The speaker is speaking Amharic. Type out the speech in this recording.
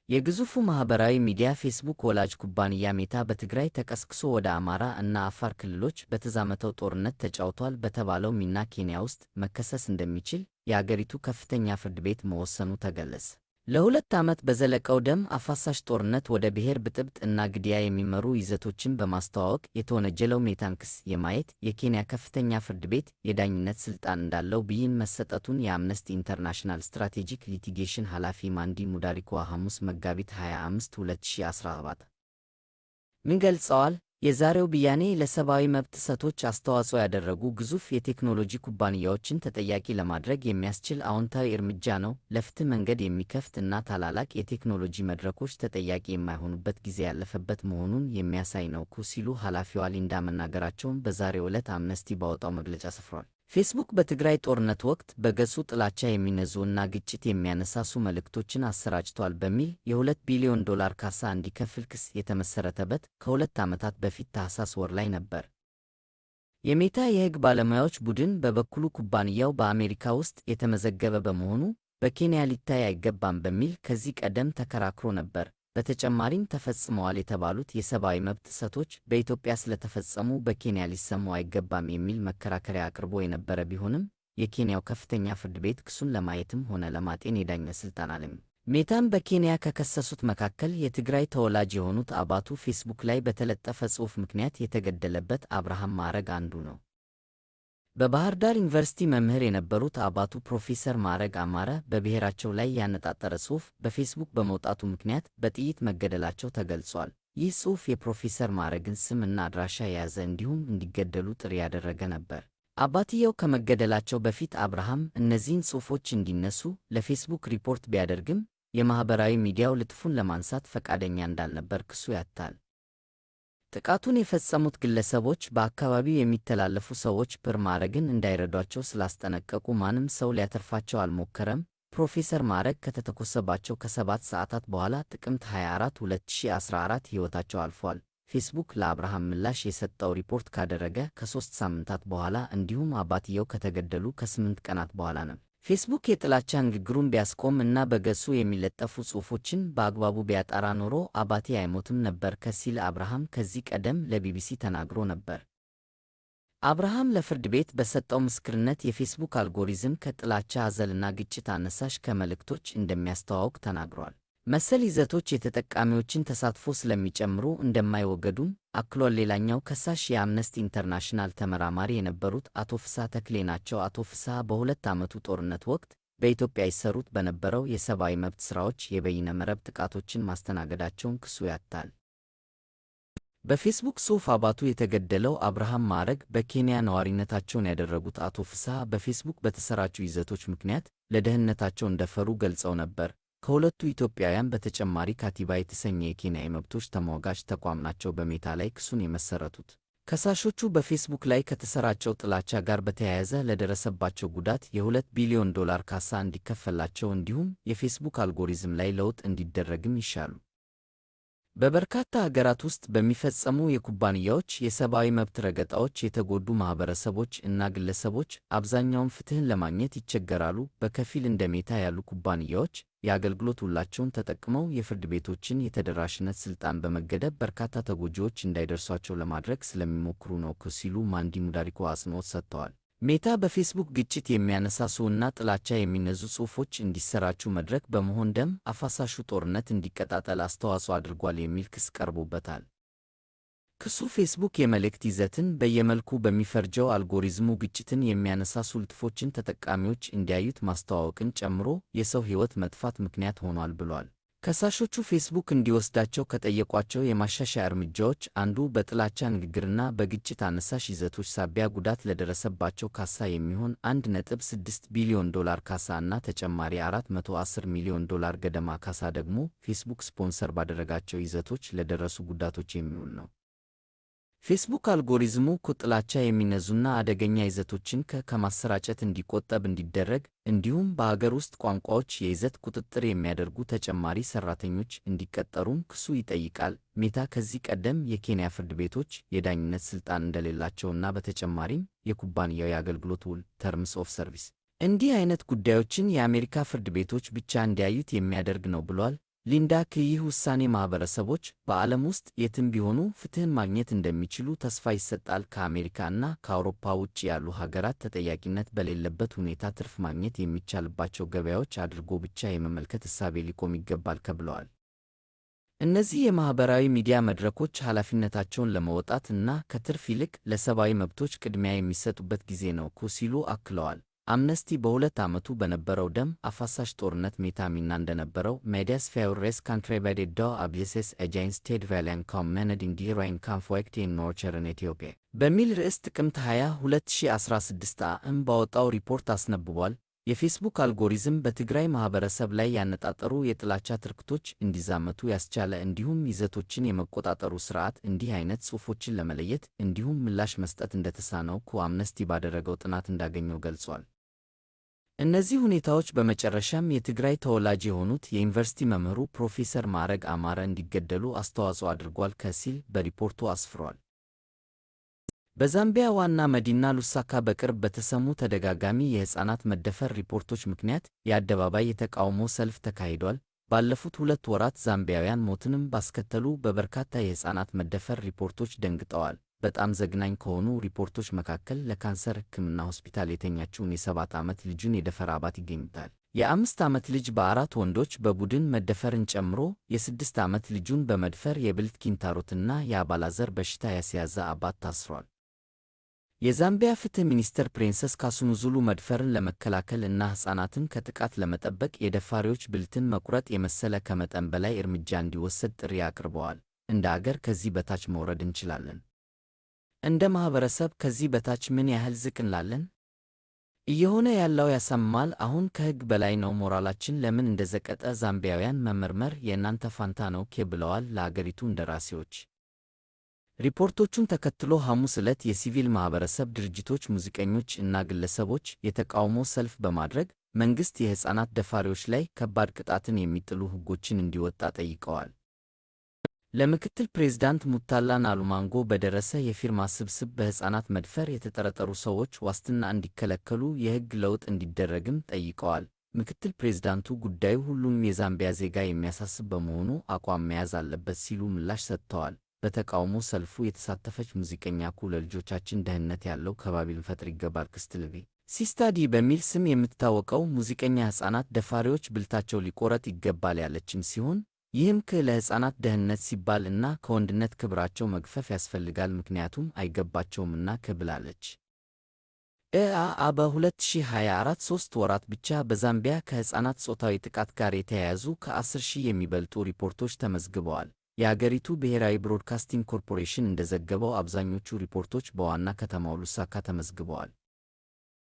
የግዙፉ ማኅበራዊ ሚዲያ ፌስቡክ ወላጅ ኩባንያ ሜታ በትግራይ ተቀስቅሶ ወደ አማራ እና አፋር ክልሎች በተዛመተው ጦርነት ተጫውቷል በተባለው ሚና ኬንያ ውስጥ መከሰስ እንደሚችል የአገሪቱ ከፍተኛ ፍርድ ቤት መወሰኑ ተገለጸ። ለ2 ዓመት በዘለቀው ደም አፋሳሽ ጦርነት ወደ ብሔር ብጥብጥ እና ግድያ የሚመሩ ይዘቶችን በማስተዋወቅ የተወነጀለው ሜታን ክስ የማየት የኬንያ ከፍተኛ ፍርድ ቤት የዳኝነት ሥልጣን እንዳለው ብይን መሰጠቱን የአምነስቲ ኢንተርናሽናል strategic litigation ኃላፊ ማንዲ ሙዳሪኮዋ ሐሙስ መጋቢት 25 2017 ምን ገልጸዋል። የዛሬው ብያኔ ለሰብአዊ መብት ጥሰቶች አስተዋጽኦ ያደረጉ ግዙፍ የቴክኖሎጂ ኩባንያዎችን ተጠያቂ ለማድረግ የሚያስችል አዎንታዊ እርምጃ ነው፣ ለፍትህ መንገድ የሚከፍት እና ታላላቅ የቴክኖሎጂ መድረኮች ተጠያቂ የማይሆኑበት ጊዜ ያለፈበት መሆኑን የሚያሳይ ነው ሲሉ ኃላፊዋ ሊንዳ መናገራቸውን በዛሬው ዕለት አምነስቲ ባወጣው መግለጫ ሰፍሯል። ፌስቡክ በትግራይ ጦርነት ወቅት በገጹ ጥላቻ የሚነዙ እና ግጭት የሚያነሳሱ መልእክቶችን አሰራጭቷል በሚል የ2 ቢሊዮን ዶላር ካሳ እንዲከፍል ክስ የተመሰረተበት ከ2 ዓመታት በፊት ታህሳስ ወር ላይ ነበር። የሜታ የሕግ ባለሙያዎች ቡድን በበኩሉ ኩባንያው በአሜሪካ ውስጥ የተመዘገበ በመሆኑ በኬንያ ሊታይ አይገባም በሚል ከዚህ ቀደም ተከራክሮ ነበር። በተጨማሪም ተፈጽመዋል የተባሉት የሰብአዊ መብት ጥሰቶች በኢትዮጵያ ስለተፈጸሙ በኬንያ ሊሰሙ አይገባም የሚል መከራከሪያ አቅርቦ የነበረ ቢሆንም የኬንያው ከፍተኛ ፍርድ ቤት ክሱን ለማየትም ሆነ ለማጤን የዳኝነት ሥልጣን አለም። ሜታን በኬንያ ከከሰሱት መካከል የትግራይ ተወላጅ የሆኑት አባቱ ፌስቡክ ላይ በተለጠፈ ጽሑፍ ምክንያት የተገደለበት አብርሃም ማዕረግ አንዱ ነው። በባህር ዳር ዩኒቨርሲቲ መምህር የነበሩት አባቱ ፕሮፌሰር ማዕረግ አማረ በብሔራቸው ላይ ያነጣጠረ ጽሑፍ በፌስቡክ በመውጣቱ ምክንያት በጥይት መገደላቸው ተገልጿል። ይህ ጽሑፍ የፕሮፌሰር ማዕረግን ስም እና አድራሻ የያዘ እንዲሁም እንዲገደሉ ጥሪ ያደረገ ነበር። አባትየው ከመገደላቸው በፊት አብርሃም እነዚህን ጽሑፎች እንዲነሱ ለፌስቡክ ሪፖርት ቢያደርግም የማኅበራዊ ሚዲያው ልጥፉን ለማንሳት ፈቃደኛ እንዳልነበር ክሱ ያትታል። ጥቃቱን የፈጸሙት ግለሰቦች በአካባቢው የሚተላለፉ ሰዎች ፕር ማዕረግን እንዳይረዷቸው ስላስጠነቀቁ ማንም ሰው ሊያተርፋቸው አልሞከረም። ፕሮፌሰር ማዕረግ ከተተኮሰባቸው ከ7 ሰዓታት በኋላ ጥቅምት 24 2014 ሕይወታቸው አልፏል። ፌስቡክ ለአብርሃም ምላሽ የሰጠው ሪፖርት ካደረገ ከ3 ሳምንታት በኋላ እንዲሁም አባትየው ከተገደሉ ከ8 ቀናት በኋላ ነው። ፌስቡክ የጥላቻ ንግግሩን ቢያስቆም እና በገጹ የሚለጠፉ ጽሑፎችን በአግባቡ ቢያጣራ ኖሮ አባቴ አይሞትም ነበር ሲል አብርሃም ከዚህ ቀደም ለቢቢሲ ተናግሮ ነበር። አብርሃም ለፍርድ ቤት በሰጠው ምስክርነት የፌስቡክ አልጎሪዝም ከጥላቻ አዘልና ግጭት አነሳሽ ከመልእክቶች እንደሚያስተዋውቅ ተናግሯል። መሰል ይዘቶች የተጠቃሚዎችን ተሳትፎ ስለሚጨምሩ እንደማይወገዱም አክሏል። ሌላኛው ከሳሽ የአምነስቲ ኢንተርናሽናል ተመራማሪ የነበሩት አቶ ፍስሐ ተክሌ ናቸው። አቶ ፍስሐ በ2 ዓመቱ ጦርነት ወቅት በኢትዮጵያ ይሰሩት በነበረው የሰብአዊ መብት ሥራዎች የበይነ መረብ ጥቃቶችን ማስተናገዳቸውን ክሱ ያትታል። በፌስቡክ ጽሑፍ አባቱ የተገደለው አብርሃም ማዕረግ በኬንያ ነዋሪነታቸውን ያደረጉት አቶ ፍስሐ በፌስቡክ በተሰራጩ ይዘቶች ምክንያት ለደህንነታቸው እንደፈሩ ገልጸው ነበር። ከሁለቱ ኢትዮጵያውያን በተጨማሪ ካቲባ የተሰኘ የኬንያ የመብቶች ተሟጋች ተቋም ናቸው በሜታ ላይ ክሱን የመሰረቱት። ከሳሾቹ በፌስቡክ ላይ ከተሰራጨው ጥላቻ ጋር በተያያዘ ለደረሰባቸው ጉዳት የ2 ቢሊዮን ዶላር ካሳ እንዲከፈላቸው እንዲሁም የፌስቡክ አልጎሪዝም ላይ ለውጥ እንዲደረግም ይሻሉ። በበርካታ ሀገራት ውስጥ በሚፈጸሙ የኩባንያዎች የሰብአዊ መብት ረገጣዎች የተጎዱ ማኅበረሰቦች እና ግለሰቦች አብዛኛውን ፍትህን ለማግኘት ይቸገራሉ። በከፊል እንደ ሜታ ያሉ ኩባንያዎች የአገልግሎት ውላቸውን ተጠቅመው የፍርድ ቤቶችን የተደራሽነት ሥልጣን በመገደብ በርካታ ተጎጂዎች እንዳይደርሷቸው ለማድረግ ስለሚሞክሩ ነው ሲሉ ማንዲ ሙዳሪኮ አጽንዖት ሰጥተዋል። ሜታ በፌስቡክ ግጭት የሚያነሳሱ እና ጥላቻ የሚነዙ ጽሑፎች እንዲሰራጩ መድረክ በመሆን ደም አፋሳሹ ጦርነት እንዲቀጣጠል አስተዋጽኦ አድርጓል የሚል ክስ ቀርቦበታል። ክሱ ፌስቡክ የመልእክት ይዘትን በየመልኩ በሚፈርጀው አልጎሪዝሙ ግጭትን የሚያነሳሱ ልጥፎችን ተጠቃሚዎች እንዲያዩት ማስተዋወቅን ጨምሮ የሰው ሕይወት መጥፋት ምክንያት ሆኗል ብሏል። ከሳሾቹ ፌስቡክ እንዲወስዳቸው ከጠየቋቸው የማሻሻያ እርምጃዎች አንዱ በጥላቻ ንግግርና በግጭት አነሳሽ ይዘቶች ሳቢያ ጉዳት ለደረሰባቸው ካሳ የሚሆን 1.6 ቢሊዮን ዶላር ካሳ እና ተጨማሪ 410 ሚሊዮን ዶላር ገደማ ካሳ ደግሞ ፌስቡክ ስፖንሰር ባደረጋቸው ይዘቶች ለደረሱ ጉዳቶች የሚውል ነው። ፌስቡክ አልጎሪዝሙ ጥላቻ የሚነዙና አደገኛ ይዘቶችን ከማሰራጨት እንዲቆጠብ እንዲደረግ እንዲሁም በአገር ውስጥ ቋንቋዎች የይዘት ቁጥጥር የሚያደርጉ ተጨማሪ ሰራተኞች እንዲቀጠሩም ክሱ ይጠይቃል። ሜታ ከዚህ ቀደም የኬንያ ፍርድ ቤቶች የዳኝነት ሥልጣን እንደሌላቸውና በተጨማሪም የኩባንያው የአገልግሎት ውል terms of service እንዲህ አይነት ጉዳዮችን የአሜሪካ ፍርድ ቤቶች ብቻ እንዲያዩት የሚያደርግ ነው ብሏል። ሊንዳ ክ ይህ ውሳኔ ማህበረሰቦች በዓለም ውስጥ የትም ቢሆኑ ፍትህን ማግኘት እንደሚችሉ ተስፋ ይሰጣል። ከአሜሪካ እና ከአውሮፓ ውጭ ያሉ ሀገራት ተጠያቂነት በሌለበት ሁኔታ ትርፍ ማግኘት የሚቻልባቸው ገበያዎች አድርጎ ብቻ የመመልከት እሳቤ ሊቆም ይገባል ብለዋል። እነዚህ የማህበራዊ ሚዲያ መድረኮች ኃላፊነታቸውን ለመወጣት እና ከትርፍ ይልቅ ለሰብአዊ መብቶች ቅድሚያ የሚሰጡበት ጊዜ ነው ሲሉ አክለዋል። አምነስቲ በ2 ዓመቱ በነበረው ደም አፋሳሽ ጦርነት ሜታ ሚና እንደነበረው Medias für Kontrabande do abuses against civilian community in conflict in northern Ethiopia በሚል ርዕስ ጥቅምት 20 2016 ዓ.ም ባወጣው ሪፖርት አስነብቧል። የፌስቡክ አልጎሪዝም በትግራይ ማህበረሰብ ላይ ያነጣጠሩ የጥላቻ ትርክቶች እንዲዛመቱ ያስቻለ እንዲሁም ይዘቶችን የመቆጣጠሩ ስርዓት እንዲህ አይነት ጽሑፎችን ለመለየት እንዲሁም ምላሽ መስጠት እንደተሳነው አምነስቲ ባደረገው ጥናት እንዳገኘው ገልጿል። እነዚህ ሁኔታዎች በመጨረሻም የትግራይ ተወላጅ የሆኑት የዩኒቨርሲቲ መምህሩ ፕሮፌሰር ማዕረግ አማረ እንዲገደሉ አስተዋጽኦ አድርጓል ሲል በሪፖርቱ አስፍሯል። በዛምቢያ ዋና መዲና ሉሳካ በቅርብ በተሰሙ ተደጋጋሚ የሕፃናት መደፈር ሪፖርቶች ምክንያት የአደባባይ የተቃውሞ ሰልፍ ተካሂዷል። ባለፉት 2 ወራት ዛምቢያውያን ሞትንም ባስከተሉ በበርካታ የሕፃናት መደፈር ሪፖርቶች ደንግጠዋል። በጣም ዘግናኝ ከሆኑ ሪፖርቶች መካከል ለካንሰር ሕክምና ሆስፒታል የተኛችውን የ7 ዓመት ልጁን የደፈረ አባት ይገኝበታል። የ5 ዓመት ልጅ በአራት ወንዶች በቡድን መደፈርን ጨምሮ የ6 ዓመት ልጁን በመድፈር የብልት ኪንታሮትና የአባላዘር በሽታ ያስያዘ አባት ታስሯል። የዛምቢያ ፍትህ ሚኒስትር ፕሪንሰስ ካሱኑዙሉ መድፈርን ለመከላከል እና ሕፃናትን ከጥቃት ለመጠበቅ የደፋሪዎች ብልትን መቁረጥ የመሰለ ከመጠን በላይ እርምጃ እንዲወሰድ ጥሪ አቅርበዋል። እንደ አገር ከዚህ በታች መውረድ እንችላለን? እንደ ማህበረሰብ ከዚህ በታች ምን ያህል ዝቅ እንላለን? እየሆነ ያለው ያሳምማል። አሁን ከሕግ በላይ ነው። ሞራላችን ለምን እንደዘቀጠ ዛምቢያውያን መመርመር የእናንተ ፋንታ ነው ብለዋል ለአገሪቱ እንደራሴዎች። ሪፖርቶቹን ተከትሎ ሐሙስ ዕለት የሲቪል ማህበረሰብ ድርጅቶች፣ ሙዚቀኞች እና ግለሰቦች የተቃውሞ ሰልፍ በማድረግ መንግሥት የሕፃናት ደፋሪዎች ላይ ከባድ ቅጣትን የሚጥሉ ሕጎችን እንዲወጣ ጠይቀዋል። ለምክትል ፕሬዝዳንት ሙታላ ናሉማንጎ በደረሰ የፊርማ ስብስብ በሕፃናት መድፈር የተጠረጠሩ ሰዎች ዋስትና እንዲከለከሉ የሕግ ለውጥ እንዲደረግም ጠይቀዋል። ምክትል ፕሬዝዳንቱ ጉዳዩ ሁሉንም የዛምቢያ ዜጋ የሚያሳስብ በመሆኑ አቋም መያዝ አለበት ሲሉ ምላሽ ሰጥተዋል። በተቃውሞ ሰልፉ የተሳተፈች ሙዚቀኛ ኩ ለልጆቻችን ደህንነት ያለው ከባቢ ልንፈጥር ይገባል ክስትልቢ ሲስታዲ በሚል ስም የምትታወቀው ሙዚቀኛ ሕፃናት ደፋሪዎች ብልታቸው ሊቆረጥ ይገባል ያለችም ሲሆን ይህም ለሕፃናት ደህንነት ሲባል እና ከወንድነት ክብራቸው መግፈፍ ያስፈልጋል ምክንያቱም አይገባቸውምና ብላለች። እ.አ.አ በ2024 3 ወራት ብቻ በዛምቢያ ከሕፃናት ጾታዊ ጥቃት ጋር የተያያዙ ከ10 ሺህ የሚበልጡ ሪፖርቶች ተመዝግበዋል። የአገሪቱ ብሔራዊ ብሮድካስቲንግ ኮርፖሬሽን እንደዘገበው አብዛኞቹ ሪፖርቶች በዋና ከተማው ሉሳካ ተመዝግበዋል።